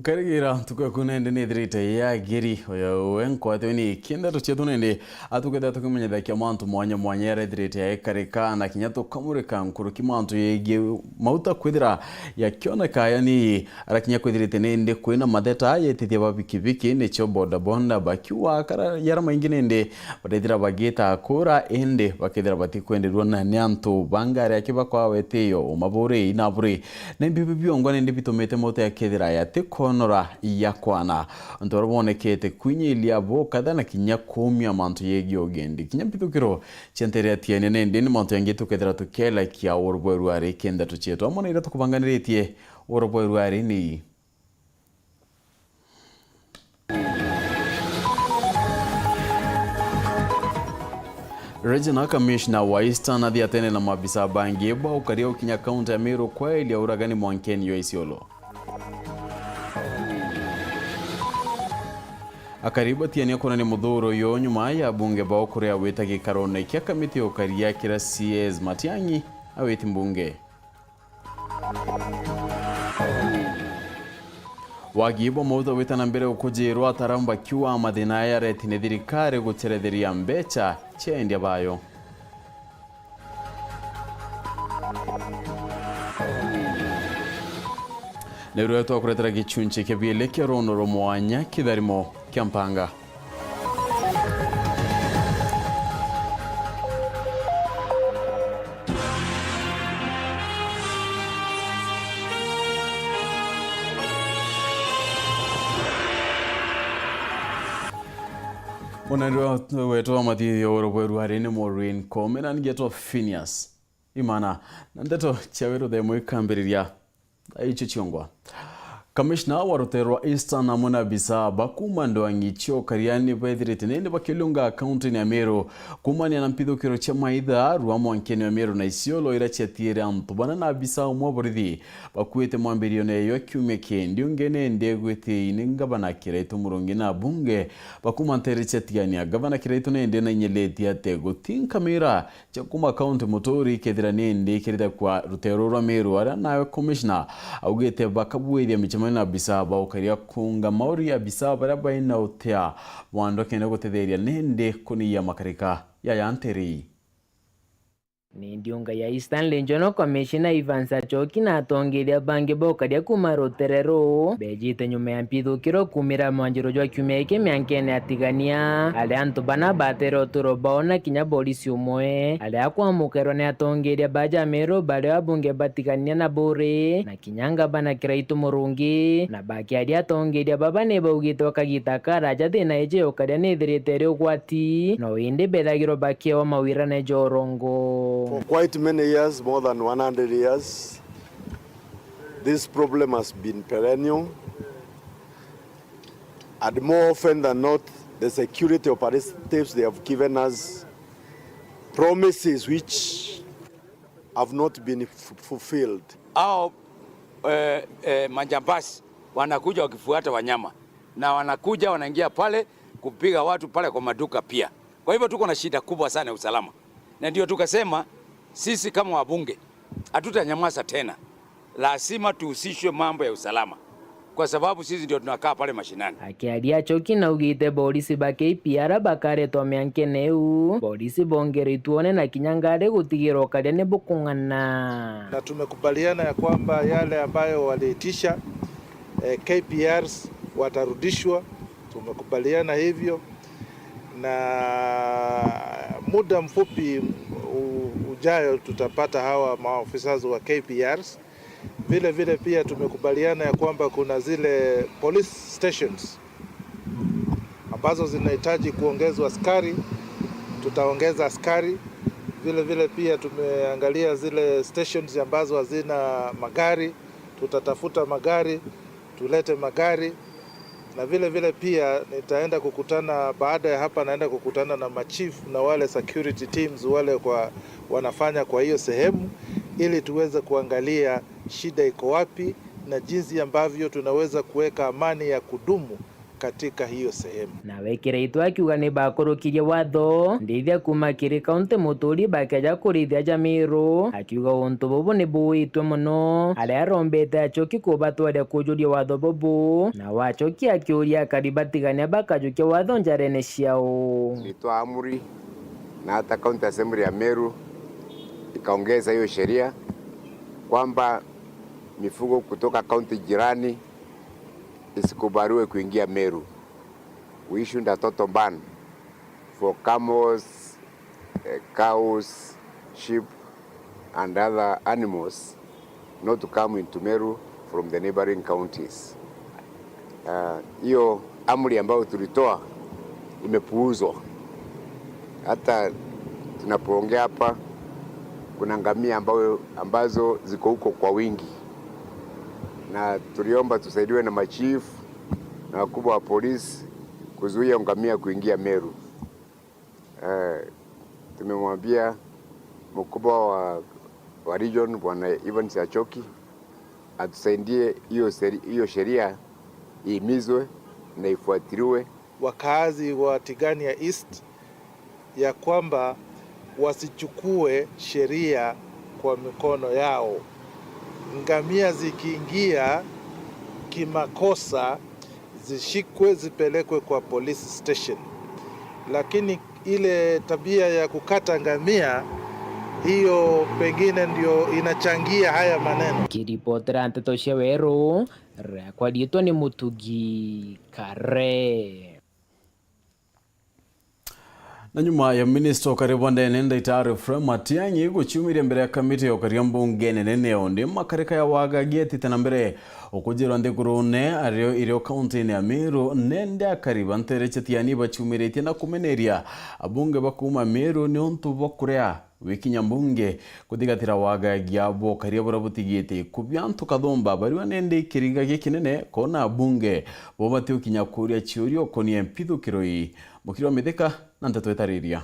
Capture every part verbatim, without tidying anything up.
Nkarigira ntuku yaku nende nithirite yagiri, uyo we nkwatwe ni kienda tucietu nende atukethira tukimenyithakia mantu mwanya mwanya yaria ithirite yaikarika na kinya tukamurika nkuruki mantu yegie mauta kwithira yakioneka, yani arakinya kwithirite nindi kwina matheta yetithia ba bikibiki nicio bodaboda bakiuga kara yara maingi nindi barethira bagita kura indi bakethira batikwenderua na ni antu ba ngari aki bakwa wetio umaburi inaburi. Na imbi bibi biongwa nindi bitumite mauta yakethira yatikonora ya kwana. Antu baria bonekete kwinyilia bo kadha na kinya kuumia mantu yegie ugendi. Kinya mbithukiro cia ntere ya Tiania nindi ni mantu yangi tukethira tukelekia uru bweru ari kenda tucietu. Amwe na iria tukubanganiritie uru bweru ari ni Regional Commissioner wa Eastern athiatene na maabisa bangi ba ukaria ukinya kaunti ya Meru kwaelia uragani mwankeni jwa Isiolo. Akari batiania kuonania muthuro uyu nyuma ya abunge bao kuria wita gikarone kia kamiti ya ukaria kiria C S Matiang'i awiti mbunge. Wagi bwa mauta wita na mbere ukujirwa, ataaramu bakiuga mathina aya yareti ni thirikari guceretheria mbecha cia endia bayo. Nirwe twakuretera gichunchi kia bieli kia rono rwa mwanya kitharimo kia mpanga. Ona ndio wetu wa mathithio oro bweru ari ni Maureen Kome na ngetwa Phineas Imana. Na ndeto cia weru themo ikambiriria icio ciongwa. Kamishna wa rutero rwa Eastern amwe na abisa ba kuma ndwang'i cia ukaria ni bethirite nindi bakiulunga kaunti-ini ya Meru kumania na mpithukiro cia maitha rwa mwankeni wa Meru na Isiolo iria ciatiire antu bana na abisa umwe wa borithi bakuite mwambirione jwa kiumia ki ndiunge nindi gwiti ni ngavana Kiraitu Murungi na abunge bakuma ntere cia Tigania. Ngavana Kiraitu nindi nainyeletie ati guti nkamira cia kuma kaunti muturi ikethira nindi ikirite kwa rutero rwa Meru aria nawe commissioner augite bakabuithia micemanio na abisa ba ukaria kunga mauri abisa baria baina utia mwando kenda gutetheria nindi kuniia makarika yaya ntiri. Ni ndiunga ya Eastern Regional Commissioner Evans Achoki na atongeria bangi ba ukaria kuma rutere ruu bejite nyuma ya mpithukiro kumira mwanjiro jwa kiumia giki miankene ya Tigania, aria antu bana batere uturo bao na kinya borisi umwe, aria akwamukerwa ni atongeria ba ja Meru bario abunge ba Tigania na Buri na kinya ngavana Kiraitu Murungi. Na bakiaria atongeria baba ni baugite o kagita karaja thina iji ya ukaria ni ithirite iri ugwati, no indi bethagirwa bakiewa mawirane ja urongo. For quite many years, more than one hundred years, this problem has been perennial, and more often than not, the security operatives they have given us promises which have not been f-, fulfilled. Hao, eh, eh, majambazi wanakuja wakifuata wanyama, na wanakuja wanaingia pale kupiga watu pale kwa maduka pia. Kwa hivyo tuko na shida kubwa sana ya usalama, na ndio tukasema sisi kama wabunge hatutanyamaza tena, lazima tuhusishwe mambo ya usalama, kwa sababu sisi ndio tunakaa pale mashinani. Akiaria Achoki naugite borisi ba K P R bakaretwa miankene iu, borisi bongere ituone na kinya ngari gutigirwa ukaria ni bukung'ana. Na tumekubaliana ya kwamba yale ambayo waliitisha, eh, K P Rs watarudishwa. Tumekubaliana hivyo, na muda mfupi u-, ujayo tutapata hawa maofisa wa K P Rs. Vile vile pia tumekubaliana ya kwamba kuna zile police stations ambazo zinahitaji kuongezwa askari, tutaongeza askari. Vile vile pia tumeangalia zile stations ambazo hazina magari, tutatafuta magari, tulete magari. Na vile vile pia nitaenda kukutana, baada ya hapa naenda kukutana na machief na wale security teams wale kwa, wanafanya kwa hiyo sehemu, ili tuweze kuangalia shida iko wapi na jinsi ambavyo tunaweza kuweka amani ya kudumu katika hiyo sehemu. Nawe Kiraitu akiuga ni bakurukirie watho ndithia kuuma kiri kaunti muturi bakeja kurithia ja Miru, akiuga untu bubu ni buitwe mono, aria arombete Achoki kubatwaria kujuria watho bubu, na Achoki akiuria akari batigania bakajukia watho njarene ciao. Ilitoa amri na hata County Assembly ya Meru ikaongeza hiyo sheria kwamba mifugo kutoka kaunti jirani isikubaliwe kuingia Meru. We issued a total ban for camels, eh, cows, sheep and other animals not to come into Meru from the neighboring counties. Ah, hiyo amri ambayo tulitoa imepuuzwa. Hata tunapoongea hapa, kuna ngamia ambayo, ambazo ziko huko kwa wingi, na tuliomba tusaidiwe na machief na wakubwa wa polisi kuzuia ngamia kuingia Meru. Eh, tumemwambia mkubwa wa, wa region, Bwana Evans Achoki, atusaidie hiyo seri-, hiyo sheria ihimizwe na ifuatiliwe. Wakaazi wa Tigania East ya kwamba wasichukue sheria kwa mikono yao. Ngamia zikiingia kimakosa, zishikwe, zipelekwe kwa police station. Lakini ile tabia ya kukata ngamia, hiyo pengine ndio inachangia haya maneno. Kiripotera nteto cia Weru, riakwa riitwa ni Mutugi Kare. Na nyuma ya minista ukari bwa ndene Ndaitari Fred Matiang'i guciumiria mbere ya kamiti ya ukaria mbunge nene NEO, ndi makarika ya wagagia etite na mbere ukujirwa nthigurune ario irio kauntini ya Meru, nende akari ba ntere cia Tiani baciumiritie na kumeneria abunge ba kuuma Meru ni untu bwa kuria wikinya mbunge kuthigatira wagagia bwa ukaria buria butigite kubia antu kathumba barua nende ikiriga gikinene kona abunge bo batiukinya kuria ciuria ukonie mpithukiro ii. Mukiri wa Mithika na nteto itariria.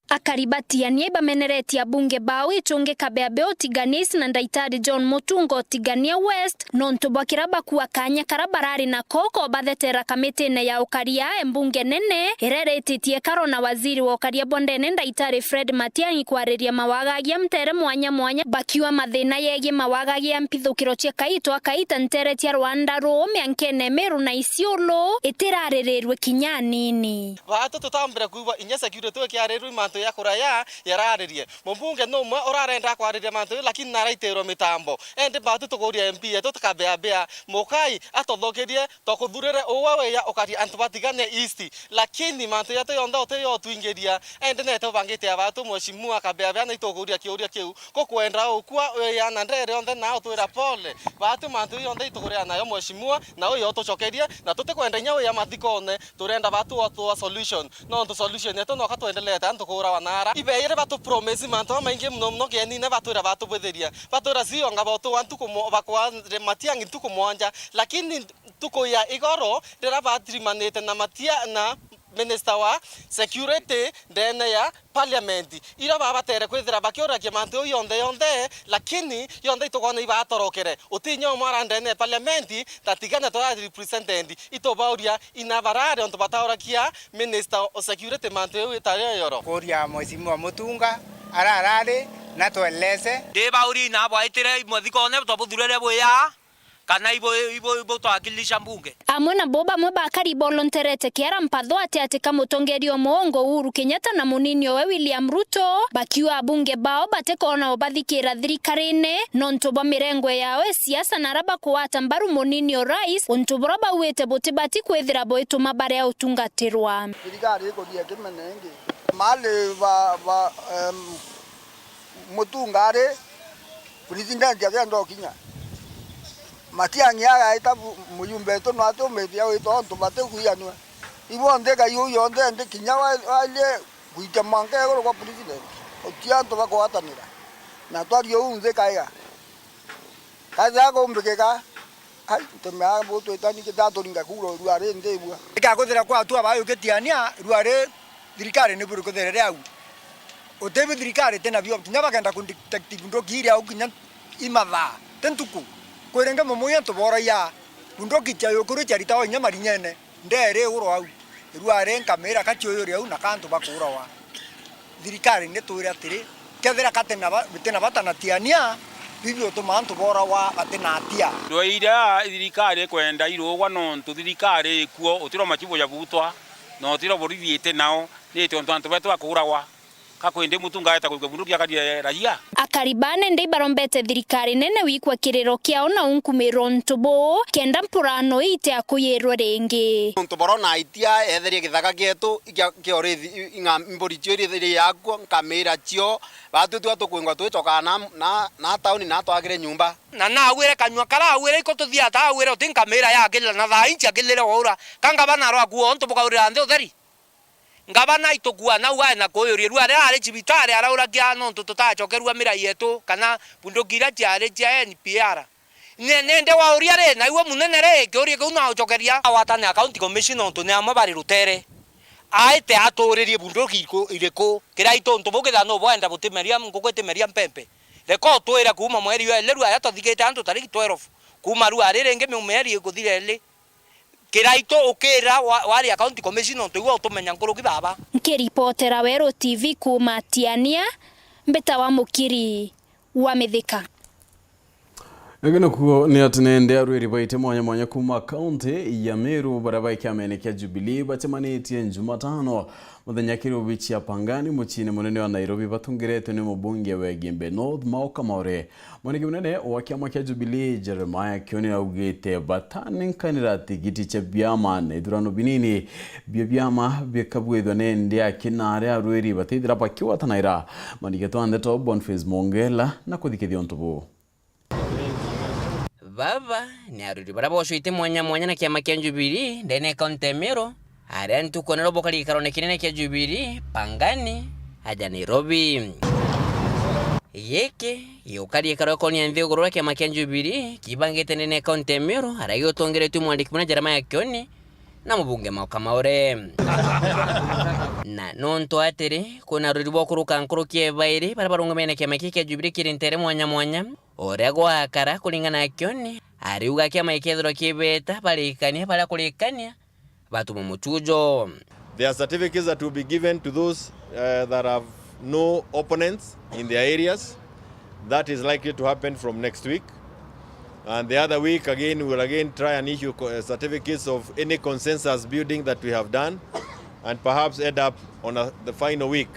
Akari ba Tiania ibameneretie abunge bao Ichungi Kabeabea Otiganis na Ndaitari John Mutunga Otigania West nontu bwa kira bakua kaanya kara barari nako ko bathetera kamitine ya ukaria e mbunge nene iria irititie ikaro na waziri wa ukaria bwa ndene Ndaitari Fred Matiang'i kwariria mawagagia mtere mwanya mwanya bakiuga mathina yegie mawagagia mpithukiro cia kaito akaita ntere cia Rwanda Ruu, miankene Meru na Isiolo itiraririrwe kinya anini. Baatu tutambire kwigua inya security ikiaririrwa mantu ya kuraya yararirie. Mumbunge numwe urarenda kwariria mantu yu, lakini naraitirwe mitambo. Endi baatu tukuria M P yetu tukabeabea, mukai atuthukirie, tukuthurire uwe wiya ukari antu batigane East. Lakini mantu yetu yonthe utiyo utwingiria. Endi nete ubangite ya baatu, mheshimiwa akabeabea, na itukuria kiuria kiu. Kukwenda ukua wiya na ndere yonthe na utwira pole. Baatu mantu yonthe itukuria nayo mheshimiwa, na uyo utucokerie, na tutikwenda inya wiya mathikone. Turenda baatu watwa solution. Nontu solution yetu noka twendelete antu kuurawa naara. Ibeire batu promise mantu mamaingi muno muno kienine, batwira batubwithiria. Batwira cionga botuwa ntuku mo-, bakwa Matiang'i ntuku mwanja. Lakini ntuku ya igoro, riria batirimanite na Matia-, na minister wa security ndene ya parliament, iria babatere kwithira bakiuragia mantu jau yonthe yonthe, lakini yonthe itukwona ibatorokere. Uti inya umwe ara ndene ya parliament, tatigana twa represented, itubauria ina barare ontu bataurakia minister o security mantu jau itari yoro. Kuria mheshimiwa Mutunga ararari na tweleze. Ndibauria ina bwaitire imwe thikone twabuthurere buya. Kana ibo, ibo, ibo twakilisha mbunge. Amwe nabo bamwe ba kari bolonterete kiara mpatho ati ati ka mutongeria o muongo Uhuru Kenyatta na munini owe William Ruto, bakiuga abunge bao batikona ubathikira thirikarine, nontu bwa mirengo yao e siasa na ara bakugwata mbaru munini o rais, untu bura bauite butibati kwithira buituma barea utungatirwa. Thirikari ikuthia kimene ingi. Mali ba, ba, em, Mutunga ari president akenda ukinya. Matiang'i agaita bu-, mujumbe wetu no atumitie agwita ontu batikuiganua. Ibonthe kai uu yonthe ndi kinya wa-, warie gwitia mwanka iguru kwa president. Uti antu bakugwatanira. Na twaria uu nthi kaiga. Kathira kumbikika, ai, ntumea butwitani kitaturinga kura rua ri nthi bua. Ikakuthira kwa atua bayukitiania rua ri thirikari ni buri kutherere au. Utibi thirikari tina bio, kinya bakenda kundictive ndukiiri au kinya imathaa, ti ntuku. Kwiringi mumuya ntuboraia. Bunduki cia yukuru ciaritawa inya marinyene, nderi iguru au. Irua ri nkamira ka ciuyuri au na ka antu bakuurawa. Thirikari nitwire atiri, kethira ka tina ba-, bitina bata na tiania, bibi utuma antu booragwa batina atia. Ndwaira thirikari ikwenda irugwa nontu thirikari ikuo, utiro machibu ya butwa, na utiro borithi iti nao, ni tontu antu betu bakuuragwa. Ka kwindi mutu ngaeta kuigua bunduki akarire raia? Akari ba nende ibarombete thirikari nene wikwa kiriro kiao na unkumirwa untu buu, kenda mpurano ii itiakuyirwe ringi. Untu borona itia etherie githaka gietu, ikia, kia urithi, i-, ing'a-, mburi cio iria ithiri yakuo, nkamira cio, batwi twa tukwingwa twicokaa na, na, na tauni na twakire nyumba. Na naagwire kanyua kara aagwire iko tuthia ata aagwire uti nkamira yakirira na thaa inchi akirire waura. Ka ngavana arwakuo untu bukaurira nthi utheri? Ngavana aitukua nau ae na kuyuria irua riria ari cibitari arauragia nontu tutacokerua mirai yetu kana bunduki iria ciari cia N P R. Ne-, nende wauria ri, na iwe munene ri, kiuria kiu naucokeria? Awatane a County Commission nontu ni amwe bari rutere. Aite aturirie bunduki iriku, iriku? Kiraitu untu buu kethira nu bwenda butimeria, nguku itimeria mpempe. Reka utwire kuuma mweri wa iri rua aria twathigite antu tariki twelve. Kuuma rua ri ringi mieri ikuthira iri. Kiraitu ukira wa-, waria County Commission nontu igwe utumenya nkuruki baba. Nkiripotera Weru T V kuuma Tiania, mbitawa Mukiri wa Mithika. Ingi nikuo ni ati nende arwiri baite mwanya mwanya kuuma kaunti ya Meru baria bai kiamene kia Jubilee bacemanitie Jumatano muthenya kirubi cia Pangani muciini munene wa Nairobi batungiretwe ni mubunge wa Igembe North Mao Kamaore. Mwaniki munene wa kiama kia Jubilee, Jeremiah Kioni, augite batanenkanira tigiti cia biama na ithurano binini bia biama bikabwithwa nende aki na aria arwiri batithira bakigwatanaira. Mwaniki twa ndeto Boniface Mongela na kuthikithia untu buu. Baba ni arwiri baria bocwite mwanya mwanya na kiama kia Jubilee ndene ya kaunti ya Meru, aria ntuku ya nero bukari gikarone kinene kia Jubilee, Pangani, aja Nairobi. Giki gigukari gikaro konia nthiguru ria kiama kia Jubilee kibangite ndene ya kaunti ya Meru, aria giutongeretue mwandiki munene Jeremiah Kioni na mubunge Mao Kamaore. Na nontu atiri, kwina arwiri bokuruka nkuruki ya bairi baria barungamire na kiama giki kia Jubilee kiri ntere mwanya mwanya, uria gwakara kuringana na Kioni, ariuga kiama gikethirwa kibeta barikania baria kurikania, batuma muchujo. There are certificates that will be given to those, uh, that have no opponents in their areas. That is likely to happen from next week. And the other week, again, we will again try and issue co-, uh, certificates of any consensus building that we have done, and perhaps end up on a, the final week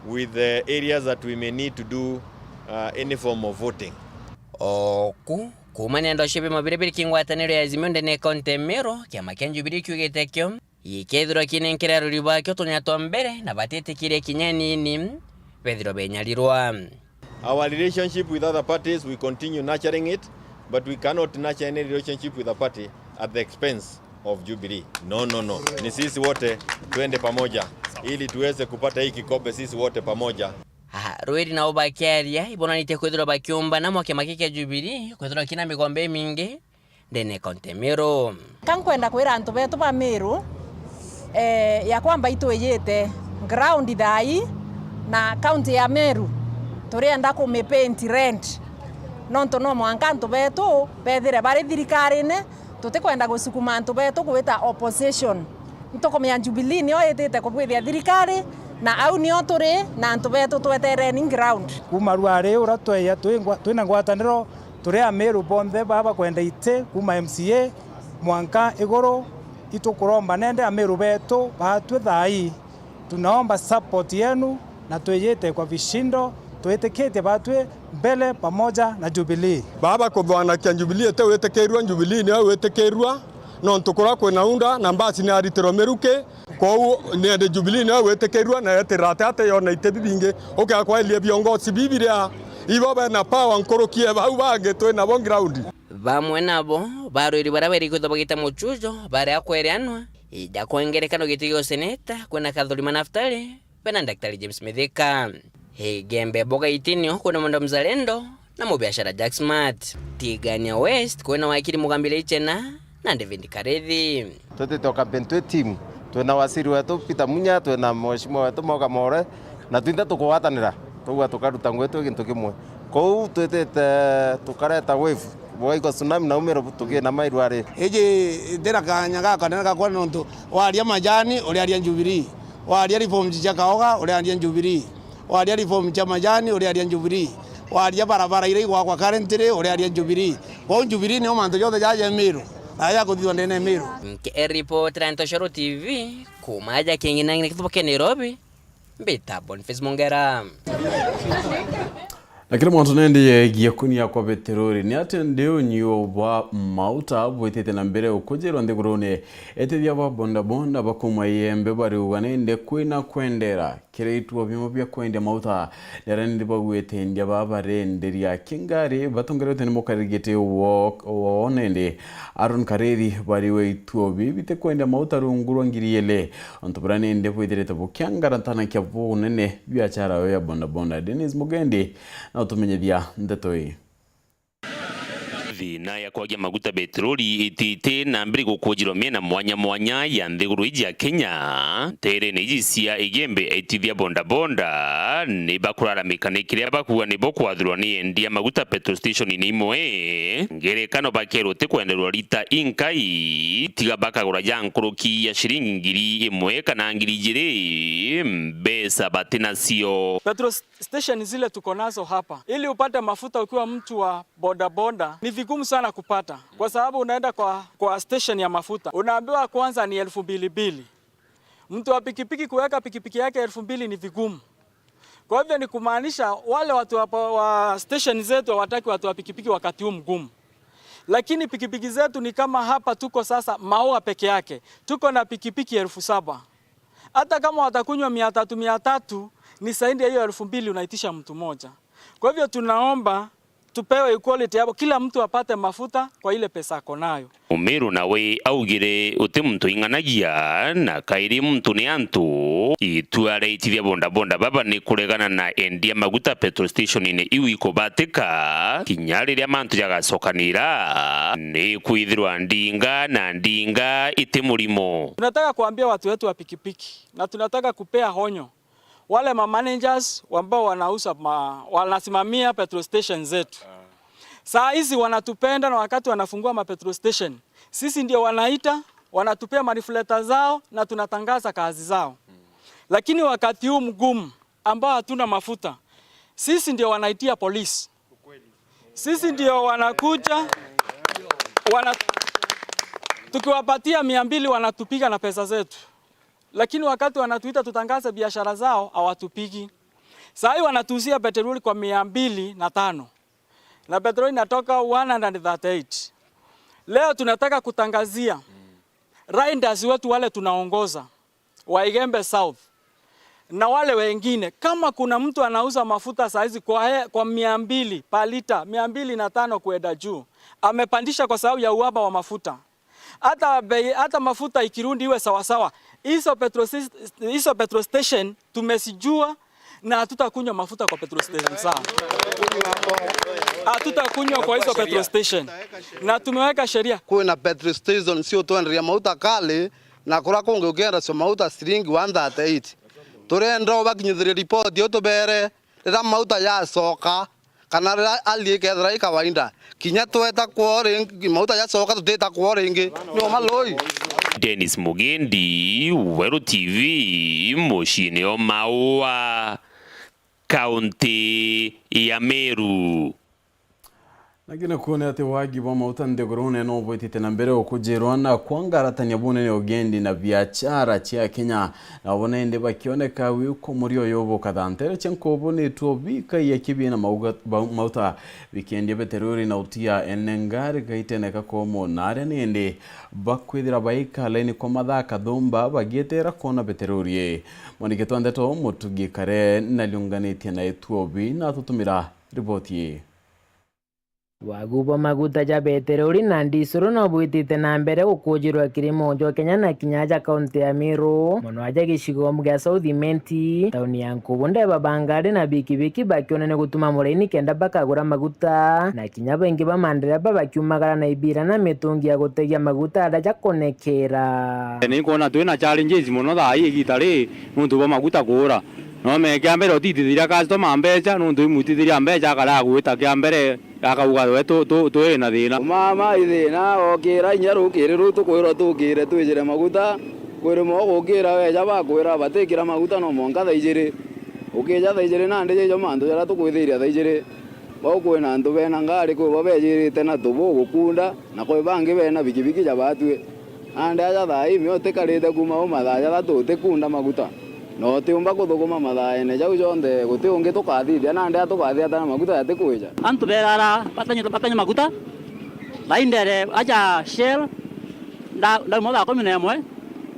with the areas that we may need to do, uh, any form of voting. Oku, kuuma nendo cia biama biria biri ki ngwataniro ya Azimio ndene ya kaunti ya Meru, kiama kia Jubilee kiugite kio gikethirwa kinenkere arori bakio tunya twa mbere na batitikiria kinya nini bethirwa benyarirwa. Our relationship with other parties, we continue nurturing it, but we cannot nurture any relationship with a party at the expense of Jubilee. No, no, no. Ni sisi wote twende pamoja ili tuweze kupata hii kikombe sisi wote pamoja. Aha, rwiri nao bakiaria, ibonanitie kwithirwa bakiumbana mwa kiama giki kia Jubilee, kwithirwa kina migombe imingi ndene ya kaunti ya Meru. Ka nkwenda kwira antu betu ba Meru, eh, ya kwamba itwijite ground thaa ii na kaunti ya Meru, turienda kumipaint red, nontu no mwanka antu betu bethire bari thirikarine. Tutikwenda gusukuma antu betu gwita opposition. Ntukumenya Jubilee nio itite kubwithia thirikari, na au nio turi, na antu betu twetereni ground. Kuuma rwari uria tweya twi ngwa-, twina ngwataniro turi Ameru bonthe baa bakwenda iti kuuma M C A mwanka iguru, itukuromba nende Ameru betu baatwi thaa ii. Tunaomba support yenu na twiyite kwa vishindo, twitikitie batwi mbele pamoja na Jubilee. Baba kuthwanakia Jubilee ete witikirua, Jubilee niyo witikirua, nontu kuria kwina unda na mbasi ni aritirwa miruki, kwou niende Jubilee niyo witikirua na yetirira ati ati yona iti bibingi, ukea kwaelia viongozi bibiria ibo bena power nkuruki e bau bangi twi nabo ground. Bamwe nabo barwiri baria beri kwithwa bagita muchujo baria kwereanwa, ija kwa ngerekano giti gia useneta kwina Kathurima Naftali, bena Daktari James Mithika. Igembe Mboga Itinio kwina Mwenda Mzalendo na mubiashara Jack Smart. Tigania West kwina wakiri Mugambile Ichena na David Karethi. Twitite o campaign twi team, twina waziri wetu Peter Munya, twina mheshimiwa wetu Mao Kamaore, na twinthe tukugwatanira, tugua tukaruta ngugi twi gintu kimwe. Kou twitite tukareta wave, bugaigua tsunami na umiro tukiina mairu ari. Iji itira kanya gakanene gakwa nontu waria majani, uriaria Jubilee. Waria reforms cia kaoga, uriaria Jubilee. Waria reform cia majani, uriaria Jubilee. Waria barabara iria igwakwa currently, uriaria Jubilee. Kwou Jubilee nio mantu jonthe jaja Miru, na jakuthithwa ndene Miru. Nkiripotera Ntoshoro T V, kuma aja King'ina, Nairobi, mbita Boniface Mongera. Na kiri mwantu nindi yegie kunia kwa beterori, ni atia ndi unyuo bwa mauta bwitite na mbere ukujirwa nthigurune? Etithia ba bondabonda bakuma Iembe bariuga nindi kwina kwendera kiri ituo bimwe bia kwendia mauta. Ni aria nindi bagwite endia baba barenderia kingari batongeretwe ni mukarigiti wo, wo nindi Aaron Kariri bariwe ituo biu bitikwenda mauta rungu rwa ngiri ili. Untu buria nindi bwithirite bukiangaratanakia bunene biachara yo ya bondabonda. Dennis Mugendi na utumenyithia ndeto ii. Thina ya kwagia maguta beterori itite na mbere gukujirwa miena mwanya mwanya ya nthiguru iji ya Kenya. Nterene iji cia Igembe, aitithia bondabonda ni bakuraramika ni kiria bakuuga nibo kwathurwa ni endia maguta petrol station-ini imwe. Ngerekano, bakerwo ti kwenderwa lita inkai, tiga bakagura ja nkuruki ya shilingi ngiri imwe kana ngiri ijiri, mbeca batinacio. Petrol s-, station zile tuko nazo hapa, ili upate mafuta ukiwa mtu wa bodaboda, ni vigumu sana kupata, kwa sababu unaenda kwa, kwa station ya mafuta, unaambiwa kwanza ni elfu mbili mbili. Mtu wa pikipiki kuweka pikipiki yake elfu mbili ni vigumu. Kwa hivyo ni kumaanisha wale watu wa, wa station zetu hawataki watu wa pikipiki wakati huu mgumu. Lakini pikipiki zetu ni kama hapa tuko sasa Maua peke yake, tuko na pikipiki elfu saba. Hata kama watakunywa mia tatu, mia tatu, ni zaidi ya hiyo elfu mbili unaitisha mtu moja. Kwa hivyo tunaomba tupewe equality hapo, kila mtu apate mafuta kwa ile pesa ako nayo. Mumiru nawe augire uti muntu ing'anagia, na kairi muntu ni antu. Itua ria aitithia bondabonda baba ni kuregana na endia maguta petrol station-ini iu ikubatika, kinya riria mantu jagacokanira, ni kwithirwa ndinga na ndinga iti murimo. Tunataka kuambia watu wetu wa pikipiki, na tunataka kupea honyo wale ma managers ambao wanauza ma-, wanasimamia petrol station zetu. Saa hizi wanatupenda, na wakati wanafungua ma petrol station, sisi ndio wanaita, wanatupea manifleta zao na tunatangaza kazi zao. Lakini wakati huu mgumu ambao hatuna mafuta, sisi ndio wanaitia polisi. Sisi ndio wanakuja, wana-, tukiwapatia mia mbili wanatupiga na pesa zetu. Lakini wakati wanatuita tutangaze biashara zao, hawatupigi. Saa hii wanatuuzia petroli kwa mia mbili na tano. Na petroli inatoka one hundred thirty-eight. Leo tunataka kutangazia riders wetu wale tunaongoza, wa Igembe South, na wale wengine, kama kuna mtu anauza mafuta saa hizi kwa he-, kwa mia mbili per lita, mia mbili na tano kwenda juu, amepandisha kwa sababu ya uhaba wa mafuta. Hata bei, hata mafuta ikirudi iwe sawasawa. Hizo petrol sis-, hizo petrol station tumezijua na hatutakunywa mafuta kwa petrol station zao. Hatutakunywa kwa hizo petrol station. Na tumeweka sheria. Kwina petrol station cio twenderia mauta kali, na kuria kungi ukienda cio mauta ciringi one thirty-eight. Turenda ubakinyithirie ripoti utubere riria mauta yacoka, kana riria hali ikethira i kawaida, kinya tweta kwoo ringi, mauta jacoka tutita kwoo ringi. Ni uma lui. Dennis Mugendi, Weru T V, muciini o Maua, kaunti ya Meru. Na kina kuona ati wagi bwa mauta nthigurune no bwitite na mbere ukujirwa na kwangaratania bunene ugendi na biachara cia Kenya. Nabo nindi bakioneka wiku muri uyu bukatha ntere cia nkubu ni tuo bikaia kibi na mauga-, ba-, mauta bikiendia beterori na utia ene ngari gaitene kakomo na aria nindi bakwithira baika laini kwa mathaa kathumba bagietera kwona beterori. Mwandiki twa ndeto Mutugi Kare nariunganitie na ituo bi na tutumira riboti ii. Wagu bwa maguta ja beterori na ndisuru no bwitite na mbere gukujirwa kiri munju o Kenya na kinya aja kaunti ya Meru, mono aja gicigo gia South Imenti, tauni ya Nkubu. Ndeba ba ngari na bikibiki bakiona ni gutuma muraini kenda bakagura maguta, na kinya baingi ba mandereba bakiumagara na ibira na mitungi ya gutegia maguta aria jakonekera. Ni kwona twina challenges mono thaa ii igita ri nuntu bwa maguta kuura. No me kia mbere utitithiria customer mbeca, nontu imwitithiria mbeca akara agwita kia mbere, akauga we tu, tu, twi na thina. Mama i thina, okira inya rukiri ruu tukwirwa tukire twijire maguta, kwirimwa ugukira weja bakwira batikira maguta no mwanka thaa ijiri. Ukija thaa ijiri nandi jijo mantu jaria tukwithiria thaa ijiri. Bau kwina antu bena ngari kwi bo bejirite na tubu gukunda, na kwi bangi bena bikibiki ja batwi. Nandi aja thaa ii mio utikarite kuuma u mathaa jathatu utikunda maguta, na utiumba kuthukuma mathaene jau jonthe, guti ungi tukathithia, nandi a tukathia ata na maguta jatikwija? Antu berara batanye, batanye maguta, baindere aja Shell, nda-, ndauma thaa kumi na imwe,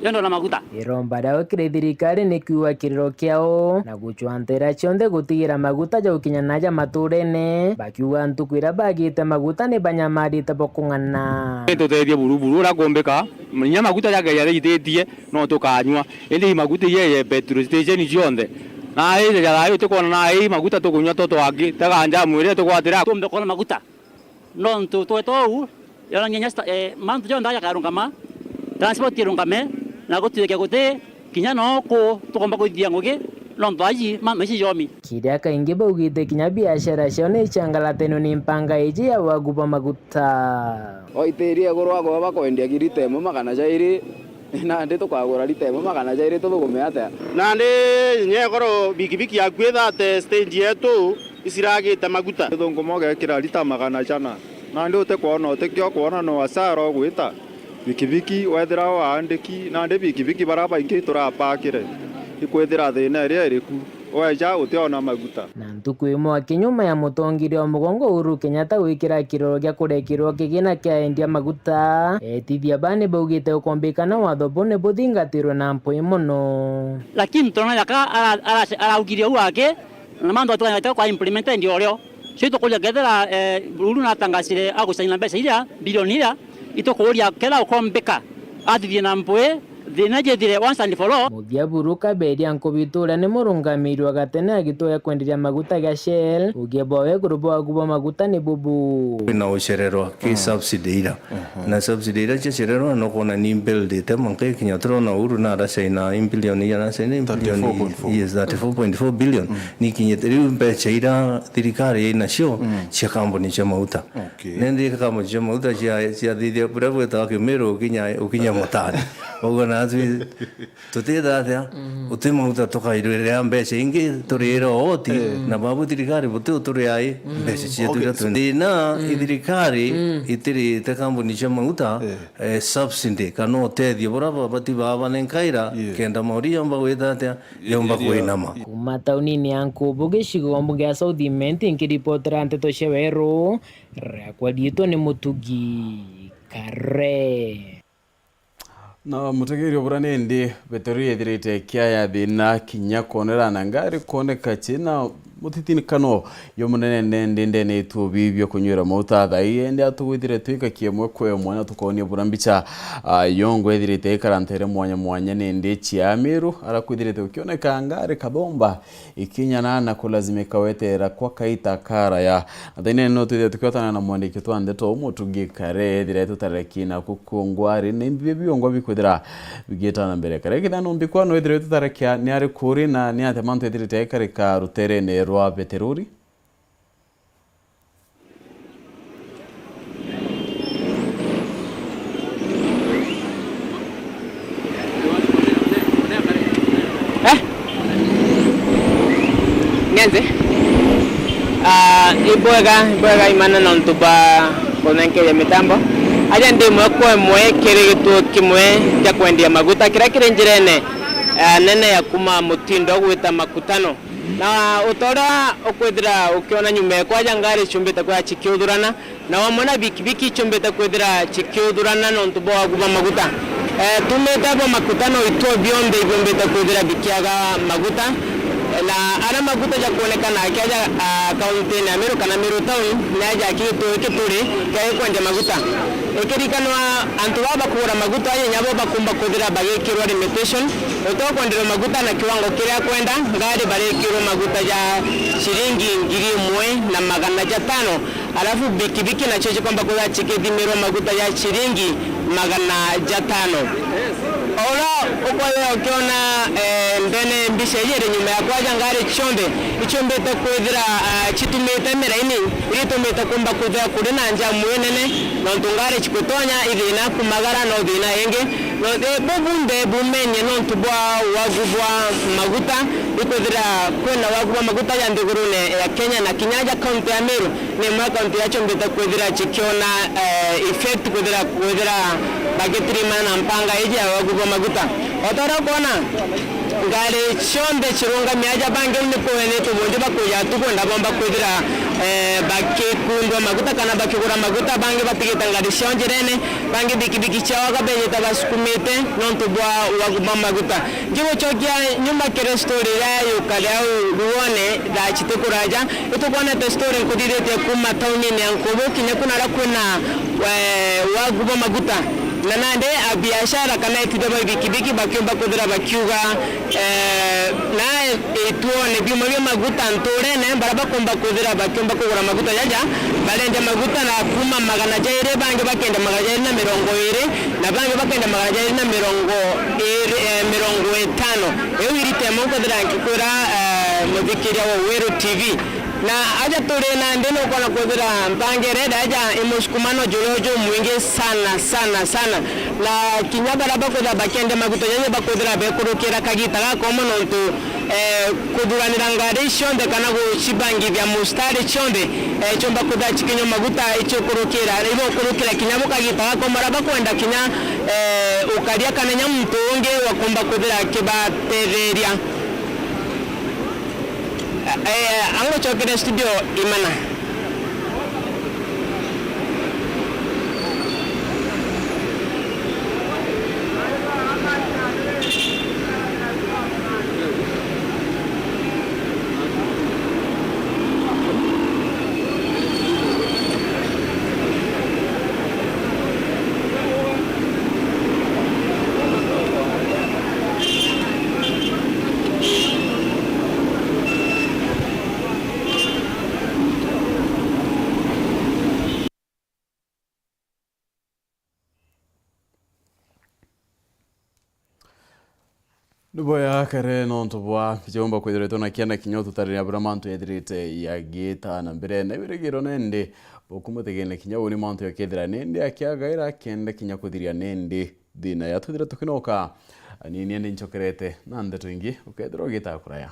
yo ndona maguta. Iromba riao kiri thirikari ni kiuga kiriro kiao na gucwa nteera cionthe gutigira maguta jaukinya naja maturene, bakiuga ntuku iria bagite maguta ni banyamarite bo kung'ana. Ni tutethie buru buru uria kumbika, inya maguta jakeja jaititie no tukanyua, indi i maguta ijeje petrol station cionthe. Na ije ja thayu tukwona na i maguta tukunyua to twaki, tega njamu iria tugwatira. Tumbe kwona maguta. Nontu twete uu, yonania inya sta-, eh, mantu jonthe jakarungama, transport irungame, na gutwike guti kinya no ku tukomba kwithia ngugi, nontu aji ma-, maici jomi. Kiria kaingi baugite kinya biashara ciao ni iciangalatenwe ni mpanga iji ya wagu bwa maguta. Oitirie iguru agoba kwendia ki rita imwe magana jairi, nandi tukagura rita imwe magana jairi tuthugume atia? Nandi inya iguru bikibiki yaku ithate stage yetu, iciragite maguta. Ithunguma ugekira rita magana jana, nandi utikwona utikio kwona no hasara ugwita. Bikibiki wethira waandiki, nandi bikibiki baria baingi turapakire, ikwithira thina iria iriku, weja utiona maguta. Na ntuku imwe aki nyuma ya mutongeria wa mugongo Uhuru Kenyatta gwikira kiroro gia kurekirwa kigina kia endia maguta, etithia baa ni baugite ukombikana watho buu ni buthingatirwe na mpwi mono. Lakini turona jaka ara-, ara-, araugirie uu aki, na mantu atukanyagite kwa implemented ndio rio. Cio itukuria kethira, eh, Uhuru natangasire agucaina mbeca iria, bilioni iria, itukuria kethira ukombika, athithie na mpwi, thina jithire once and for all. Muthia buru kaberia nkubitu uria ni murungamiri wa gatene agituya kwenderia maguta ga Shell, ugie bwawe iguru bwa wagu bwa maguta ni bubu. Kwina ucererwa ki subsidy ira. Na subsidy iria ciacererwa no kwona ni build ite mwanka ikinya turona Uhuru na aracaina imbilioni, aracaina imbilioni, thirty-four point four. Yes, thirty-four point four billion. Ni kinyite riu mbeca iria thirikari inacio cia kambuni cia mauta. Okay. Nindi kambuni cia mauta cia, cia thithia buria bwitawa Kimiru ukinya, ukinya mutani. Bauga na atwi tutitha atia? Uti mauta tukairwirira mbeca ingi turira oti, na babu thirikari buti uturia i mbeca cietu iria twina. Thina i thirikari itirite kambuni cia mauta, eh, subsidy kana utethio buria babati babanenkaira, kenda mauri yomba gwita atia? Yomba kwinama. Kuma taunini ya Nkubu, gicigo mbunge ya South Imenti, nkiripotera nteto cia Weru, riakwa riitwa ni Mutugi Kare. Na mutegerio bura nindi, beterori yethirite ikiaya thina kinya kwonera na ngari kwoneka cina mutitikano yo munene ndendi ndene itu bi bia kunywira mauta thai, indi atugwithire twika kiemwe kwa imwe na tukonia bura mbicha, ah, yongo ethirite ikara ntere mwanya mwanya nindi cia Miru, ara kwithirite gukioneka ngari kathomba ikinyana na kulazimika weterera kwa kaita karaya. Na thaine no twithire tukiotana na mwandiki twa ndeto Mutugi Kare, ethire tutareki na kukungwari ni mbi biongwa bikwithira bigita na mbere. Kare kithano mbikwa no ethire tutarekia ni ari kuri na ni atia mantu ethirite ikarika ruterene rwa beterori. Eh? Ngenze? Ah, ibwega, ibwega imana nontu bwa kunenkeria mitambo. Aja ndi imwe kwa imwe kiri gituo kimwe kia kwendia maguta kiria kiri njirene, ah, nene ya kuma Mutindo gwita Makutano. Na uta uria ukwithira ukiona nyuma ekwa aja ngari ciumbite kwithira cikiuthurana, na wamwe na bikibiki ciumbite kwithira cikiuthurana nontu bwa wagu bwa maguta. Eh, tumite bwa Makutano ituo bionthe ibiumbite kwithira bikiaga maguta. Na aria maguta jakwonekana akiaja, ah, kauntine ya Meru kana Meru town, ni aja aki gituo giki turi kia gikwendia maguta. Ikirikanwa antu baa bakugura maguta aja inya bo bakumba kwithira bagikirwa limitation, uti ukwenderwa maguta na kiwango kiria akwenda, ngari barikirwa maguta ja ciringi ngiri imwe na magana jatano, alafu bikibiki nacio cikomba kwithira cikithimirwa maguta ja ciringi magana jatano. Ora ukwaya ukiona, eh, ndene mbica iji iri nyuma yakwa, ja ngari cionthe icumbite kwithira, ah, citumite miraini iria itumite kumba kwithira kuri na njamu inene, nontu ngari cikutonya ithina kumagara no thina ingi. No, eh, bu bunthe bumenie nontu bwa wagu bwa maguta, ikwithira kwina wagu bwa maguta ja nthigurune ya Kenya na kinya ja kaunti ya Meru. Ni imwe kaunti iria ciumbite kwithira cikiona, eh, effect kwithira, kwithira bagitirimana na mpanga iji ya wagu bwa maguta. O ta uria ukwona, ngari cionthe cirungami aja, bangi ni kuwe ni tubunju bakuja tu kwenda bomba kwithira, eh, bakikundwa maguta kana bakigura maguta, bangi batigite ngari ciao njirene, bangi bikibiki ciao aga bejite basukumite nontu bwa wagu bwa maguta. Ngigucokia nyuma kiri story iria yukaria au ruone thaa citi kuraja, itukwonete story nkuthithitie kuma taunini ya Nkubu kinya kuna aria kwina, eh, wagu bwa maguta. Na nandi abiashara kana ituthia ba bikibiki bakiumba kwithira bakiuga, eh, na ituone biuma bia maguta nturene, baria bakumba kwithira bakiumba kugura maguta jaja, barendia maguta na kuma magana jairi, bangi bakendia magana jairi na mirongo iri, na bangi bakendia magana jairi na mirongo iri, eh, mirongo itano. Iu irita imwe nkwithira nkikwira, eh, muthikiria wa Weru T V. Na aja turi nandi nukwona kwithira mpangire iri aja i musukumano juria jumwingi sana, sana, sana. Na kinya baria bakwithira bakendia maguta jaja bakwithira bekurukira kagita gakomo nontu, eh, kuthuranira ngari cionthe kana gucibangithia mustari cionthe, eh, ciumba kwithira cikinywa maguta icio kurukira, ibo kurukira kinya bukagita gakomo aria bakwenda kinya, eh, ukaria kana inya muntu ungi wakumba kwithira akibatetheria. Eh, angucokere studio Imana. Ni bwega kare nontu bwa bichaumba kwithirwa twina kiana kinya ututariria buria mantu yethirite yagiita na mbere. Na wirigiro nende bukumutegene kinya uni mantu yakethira nende akiagaira kenda kinya kuthiria nende thina ya twithire tukinoka. Ni niende nchokerete na ndeto ingi ukethirwa ugiita kuraya.